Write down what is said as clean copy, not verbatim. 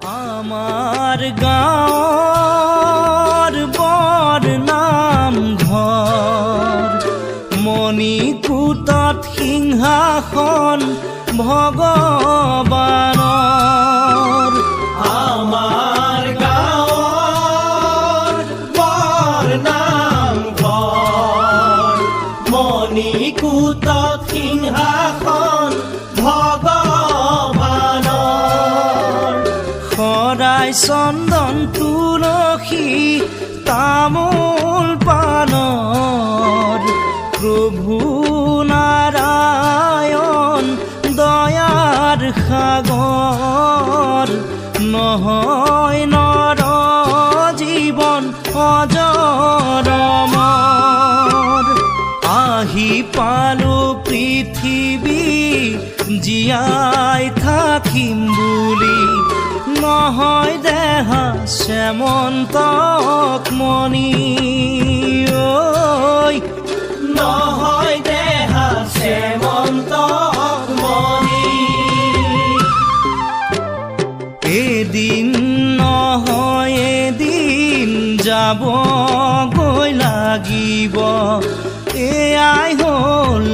আমাৰ গাঁৱৰ বৰ নামঘৰ, মণিকূটত সিংহাসন ভগৱানৰ। আমাৰ গাঁৱৰ বৰ নামঘৰ, মণিকূটত সিংহাসন ভগৱানৰ। শৰাই চন্দন তুলসী তামোল পানৰ, প্ৰভু নাৰায়ণ দয়াৰ সাগৰ। নহয় নৰ জীৱন অজৰ অমৰ। আহি পালো পৃথিৱী জীয়াই থাকিম বুলি, নহয় দেহা শ্যামন্তক মণি ঐ। নহয় দেহা শ্যামন্তক মণি। এদিন নহয় এদিন যাবগৈ লাগিব, এয়াই হ'ল